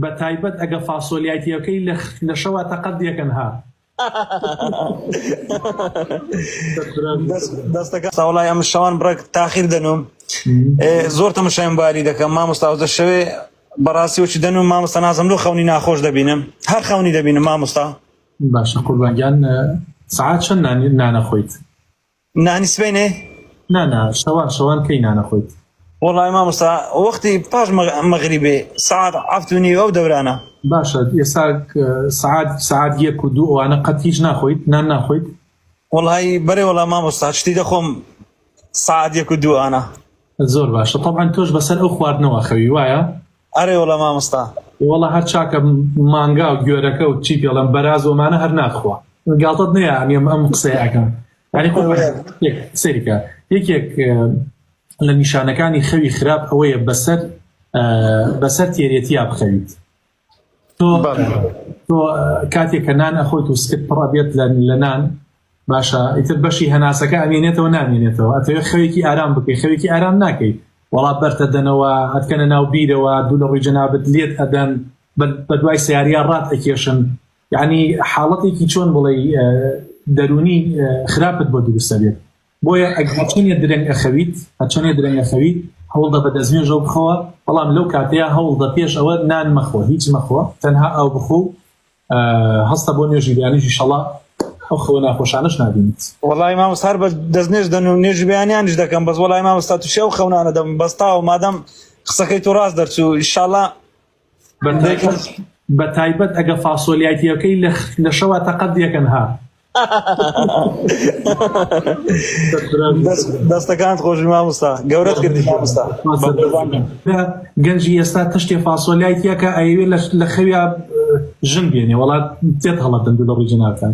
بە تایبەت ئەگە فاسۆلیای تێبکەی لە شەوا تەقەت دێکەن ها. دەستەکە وڵی ئەم شەوان بڕێک تاخیر دەنوم زۆر تەمەشای مۆبایلی دەکەم مامۆستا دە شەوێ بەڕاستی وەچی دەنوم مامۆستا نازم لۆ خەونی ناخۆش دەبینم هەر خەونی دەبینم مامۆستا. باشە قوربان گیان سەعات چەند نانە خۆیت؟ نانی سبەینێ؟ نا نا شەوان شەوان کەی نانە خۆیت؟ وەڵای مامۆستا وەختی پاش مەغریبێ سەعات عەفت و نیو ئەو دەورانە. باشە ئێستا سەعات سەعات یەک و دوو ئەوانە قەت هیچ ناخۆیت نان ناخۆیت؟ وەڵای بەرێ وەڵا مامۆستا شتی دەخۆم سەعات یەک و دوو ئانە. زۆر باشە تەبعەن تۆش بەسەر ئەو خواردنەوە خەوی وایە؟ ئەرێ وەڵا مامۆستا. وەڵا هەر چاکە مانگا و گوێرەکە و چی پێڵێم بەراز و ئەمانە هەر ناتخوا گاڵتەت نەیە ئەم ئەم قسەیە ئەکەم یانی خۆ سەیرکە یەکێک لە نیشانەکانی خەوی خراپ ئەوەیە بەسەر بەسەر تێرێتیا بخەویت تۆ تۆ کاتێک کە نان ئەخۆیت و سکت پڕ ئەبێت لە نان باشە ئیتر بەشی هەناسەکە ئەمێنێتەوە نامێنێتەوە ئەتەوێت خەوێکی ئارام بکەی خەوێکی ئارام ناکەی وەڵا بەرتە دەنەوە ئەتکەنە ناو بیرەوە دوو لە ڕووی جەنابت لێت ئەدەن بە دوای سیاریا ڕات ئەکێشن یعنی حاڵەتێکی چۆن بڵێ دەرونی خراپت بۆ دروستە بێت بۆیە ئەگەر هەرچەندێ درەنگ ئەخەویت هەرچەندێ درەنگ ئەخەویت هەوڵدە بە دەستنوێژەوە بخەوە بەڵام لەو کاتەیە هەوڵدە پێش ئەوە نان مەخۆ هیچ مەخۆ تەنها ئاو بخۆ و هەستە بۆ نوێژی بەیانیش ئیشەڵا ئەو خەوە ناخۆشانەش نابینیت. وەڵای مامۆستا هەر بە دەستنوێژ دەنوم نوێژی بەیانیانیش دەکەم بەس وەڵای مامۆستا توشی ئەو خەونانە دەبم بەس تاوە مادەم قسەکەی تۆ ڕاست دەرچوو ئیشاڵا بە تایبەت ئەگە فاسۆلیای تێبکەی لە شەوا تەقەت دێکەن ها. دەستەکانت خۆشبی مامۆستا گەورەت کردی مامۆستا. گەنجی ئێستا تەشتێ فاسۆلیای تیاکە ئەیەوێ لە خەویا ژن بێنێ وەڵا تێت هەڵەدەن دوو لە ڕووی جەنابتان.